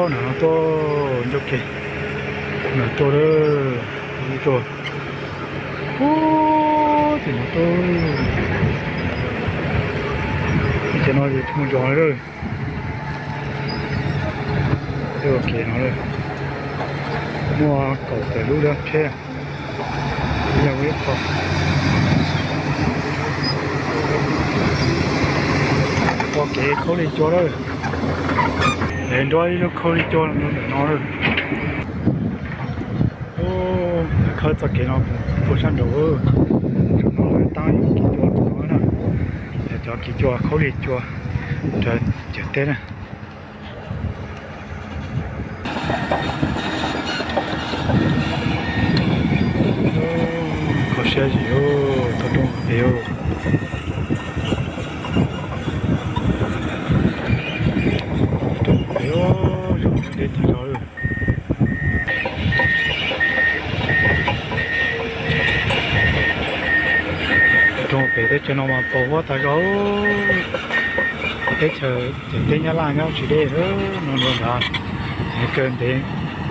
Nram no tuaj ncauj kev, nram tuaj lawm, tuaj, ub, tim no tuaj, tim no yus tsis mus zos lawm. Tej ua kev no lawm, muaj kaum tawm lub dab tsheb, yog ib qho ua kev khaub lig cua lawm. Es nrog ib lub khaub lig cua los ntawm no lawm. Khawb txoj kev no puag sab nraud, saum no lawv tab kev cua no na, yog cov kev cua khaub lig cua rau ciam teb na. Kho siab zim, tau roob pem, roob pem, zoo deb tas zog. Roob pem teb chaws no mas pos huab tas zog. Teb chaws ciam teb Nyab Laj nyob tsis deb no nrad, kawg ntev,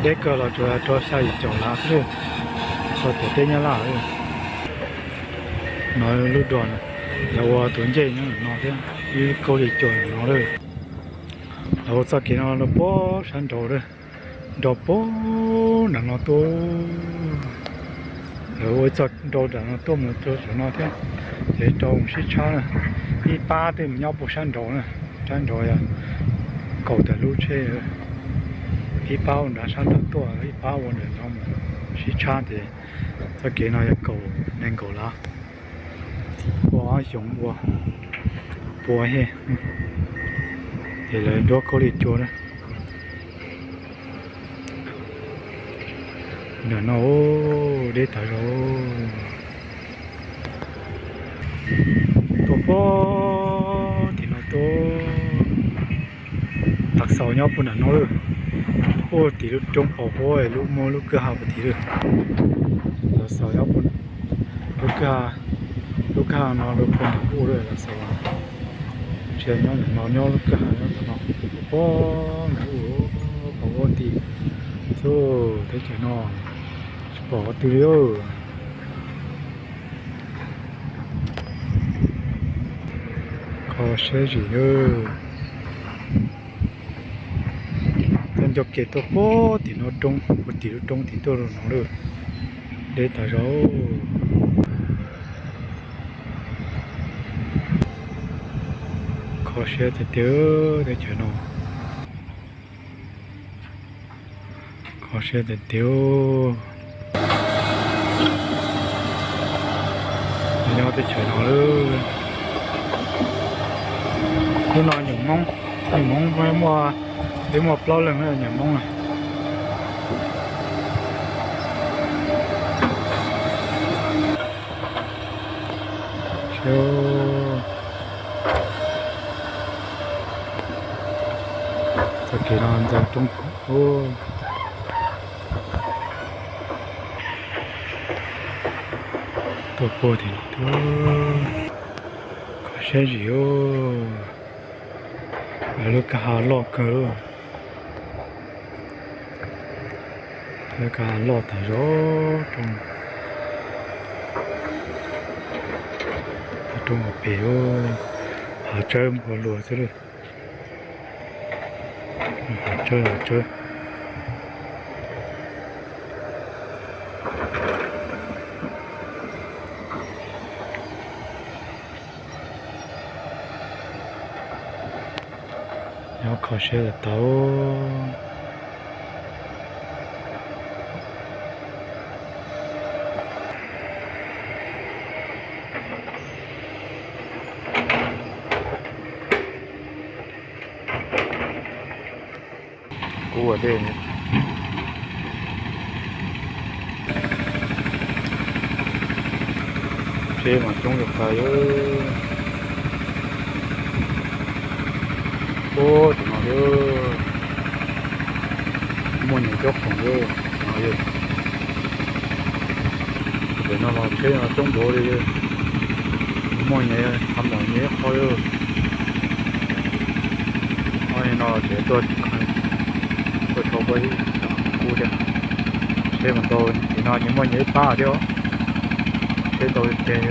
deb kawg los tsuas rau xya yim caum lav xwb, txog ciam teb Nyab Laj. No lub dog, lawv ua tus ncej nyob no thiab, ib khaub lig cua no lawm. Lawv ua txoj kev no los puag sab nraud, nrog puag nram no tuaj. Lawv ua txoj nrau nram no tuaj mus rau saum no thiab, ces rau mus sib tshab na. Ib pab twb mus nyob puag sab nraud na, sab nraud yog kaum tawm lub tsheb. Ib pab ua nram sab nraud tuaj, ib pab ua nram no mus sib tshab ces txoj kev no yog kaum nees nkaum lav, ua ob xyoos ua puas he. Ces lawv nruab khaub lig cua na. Nram no deb tas zog. Tuaj puag tim no tuaj. Los xaus nyob puag nram no lawm. Puag tim lub roob qos huab lub muaj lub kwj ha puag tim lawm. Los xaus nyob puag lub kwj ha, lub kwj ha no rau puag nram ub lawm los xaus. Tsis nyob nram no, nyob lub kwj ha nyob tom no, puag nram ub, qos huab tim xub teb chaws no tsis pom qhov twg li. Kho siab zim lawm. Tuaj ncauj kev tuaj puag tim no roob, puag tim lub roob tim tuaj rau no lawm. Deb tas zog. Kho siab tiag tiag teb chaws no. Kho siab tiag tiag. Nyob teb chaws no lawm. Hnub no nyuam Hmoob, nyuam Hmoob muaj, twb muaj plaub leeg nyuam Hmoob na. Txoj kev no ntxeev roob. Tuaj puag tim no, kho siab zim. Lub kwj ha loj kawg. Lub kwj ha loj tas zog. Roob pem, hav tsawb npua luas xwb lawm. Hav tsawb, hav tsawb. Nyob kho siab tau. Kub ua dej, tsheb mas coob li qub. Ub, tim no muaj nyias cuab khoom li no. Tim no los tsheb no coob npaum li, muaj nyias qhov mom nyias ib qho li. Ub, no tseem tuaj Tuaj tshov ua ib kuv thiab. Seb mus ntau tim no nyias muaj nyias ib pab thiab. Seb ntau tiag tiag.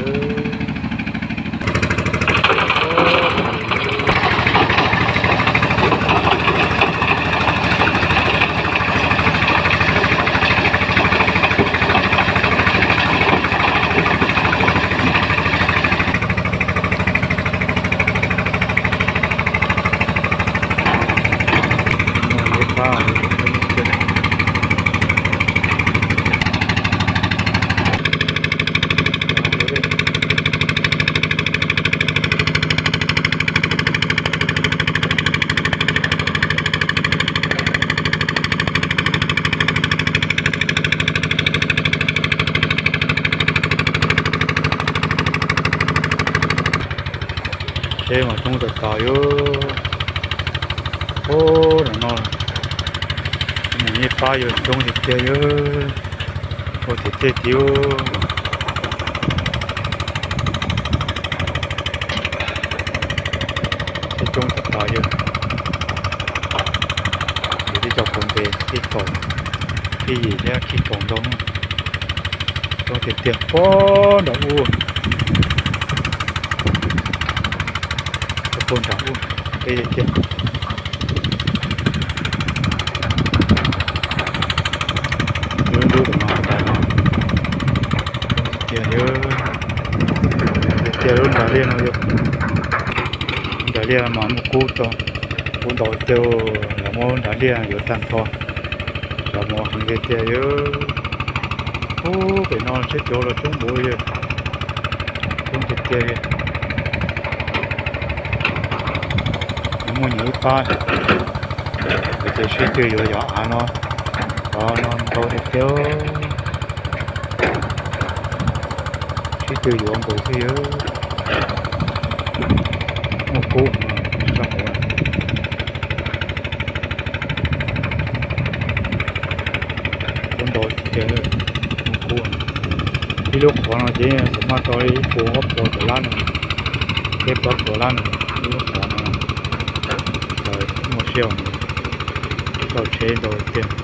Seb mas coob tas tas yog. Ub, no no mus ib pab yog coob tiag tiag yog. Ua tiag tiag tiag. Seb coob tas tas yog. Yus tib co puv npe ib kaum, ib yim thiab khib kaum ntau. Coob tiag tiag puag nram ub. Puag nram ub, tiag tiag. Lub ntub tom no tas no. Tiag tiag, tiag tiag lub nram liaj no yog. Nram liaj mas muaj kub tso, kub ntau tiag. Lawv muab nram liaj yuav tag nrho. Lawv muab heev tiag tiag yog. Ub, pem no sib cov los coob npaum li. Coob tiag tiag li. Nws muaj nyias ib pab. Ces sib tw yuav yog av no, av no ntau tiag tiag. Sib tw yuav nkaus xwb yog. Muaj kub sab hauv. Kub ntau tiag tiag, muaj kub. Ib lub qhov no ces kuv maj tau ib puas ob puas tawm lab no, peb plaub puas lab no, ib lub qhov no. Muaj siab, tau tsheb ntau tiag.